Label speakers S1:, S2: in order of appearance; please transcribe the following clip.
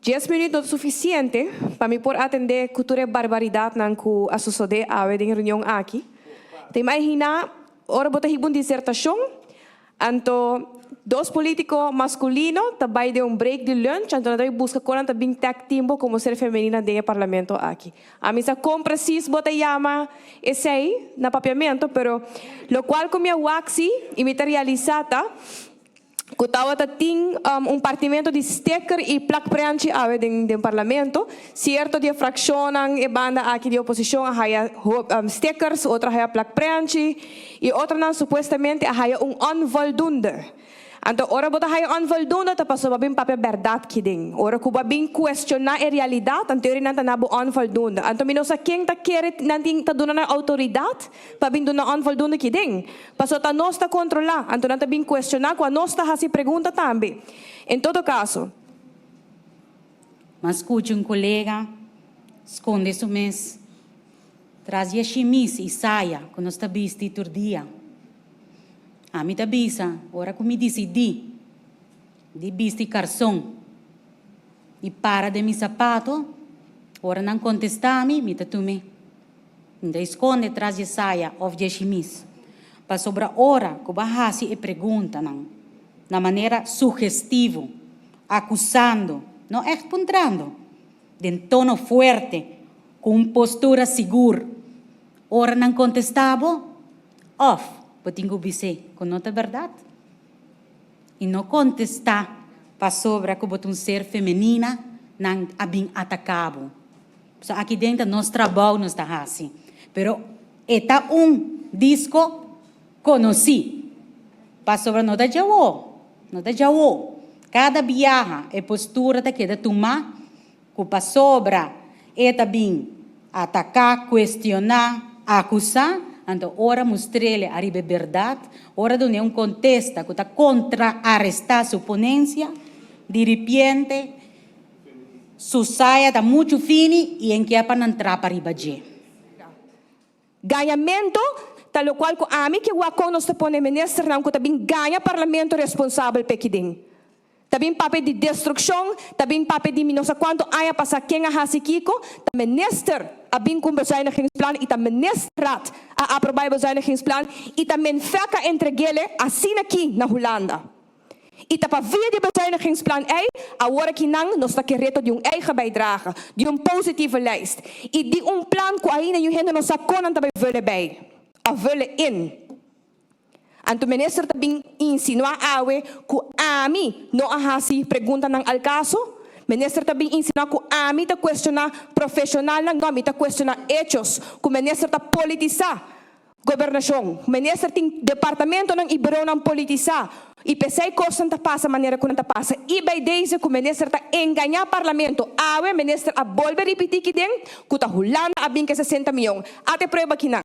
S1: 10 minuut no ta suficiente pa mi por atende cu tur e barbaridadnan cu a sucede awe den reunion aki. Ta imagina ora bo ta hiba un disertacion, anto dos politico masculino ta bay den un break di lunch, anto nan ta bay busca con nan ta bin tag team bo como ser femenina den e parlamento aki. Ami sa con precies bo ta yama esey na papiamento, pero locual cu mi a wak si y mi ta realisa ta cu tawata tin un partimento di sticker y plakprenchi awe den parlamento. Cierto di e fraccionnan e banda aki di oposicion a haya stickers, otro a haya plakprenchi y otronan supuestamente a haya un onvoldoende. Anto ora bo ta haya onvoldoende ta pasobra bo a bin papia berdad kiden. Ora cu bo a bin cuestiona e realidad, anto nan ta na bo onvoldoende. Anto mi no sa ken ta kere nan tin ta duna nan autoridad pa bin duna onvoldoende kiden. Paso ta nos ta controla, anto nan ta bin cuestiona cu anos ta haci pregunta tambe. En todo caso.
S2: M'a scucha un colega sconde su mes tras di e shimis y saya cu nos ta bisti tur dia. Ami ta bisa, ora cu mi dicidi di bisti carson y para den mi sapato, ora nan contesta mi, mi ta tume. Mi ta sconde tras di e saya of di e shimis. Pasobra ora cu bo a haci e preguntanan na manera sugestivo, acusando, no echt puntrando, den tono fuerte, cu un postura sigur, ora nan contesta bo, of bo tin cu bis'é cu no ta berdad. Y no contesta pasobra cu bo ta un ser femenina, nan a bin ataca bo. So aki den ta nos trabou nos ta haci. Pero e ta un disco conoci. Pasobra no ta djawo, no ta djawo. Cada biaha e postura ta keda tuma cu pasobra e ta bin ataca, cuestiona, acusa, anto ora mustrele ariba e berdad, ora dun'e un contesta cu ta contraaresta su ponencia, diripiente su saya ta muchu fini y en kier pa nan trapa riba dje.
S1: Gañamento ta locual cu ami ke wak con nos ta pone ministernan cu ta bin gaña parlamento responsabel p'e kiden. Ta bin papia di destruccion, ta bin papia di mi no sa cuanto aña pasa ken a haci kico, ta minister a bin cu un bezuinigingsplan y ta ministerraad a aproba e bezuinigingsplan y ta Menfec a entreguele asina aki na Hulanda. Y ta pa via di bezuinigingsplan ey, awor aki nan nos ta ke reto di un eigen bijdrage, di un positieve lijst y di un plan cu ainda yu hende no sa con nan ta bay vullen bij of vullen in. Anto minister ta bin insinua awe cu ami no a haci preguntanan al caso? Minister ta bin insinua cu ami ta cuestiona profesionalnan? No, mi ta cuestiona hechos cu minister ta politisa. Gobernacion, minister tin departamentonan y bureaunan politisa y p'esey cosnan ta pasa manera cu nan ta pasa y bay deze cu minister ta engaña parlamento. Awe minister a bolbe ripiti ki den cu ta Hulanda a bin ke 60 miyon. Ate prueba kinan.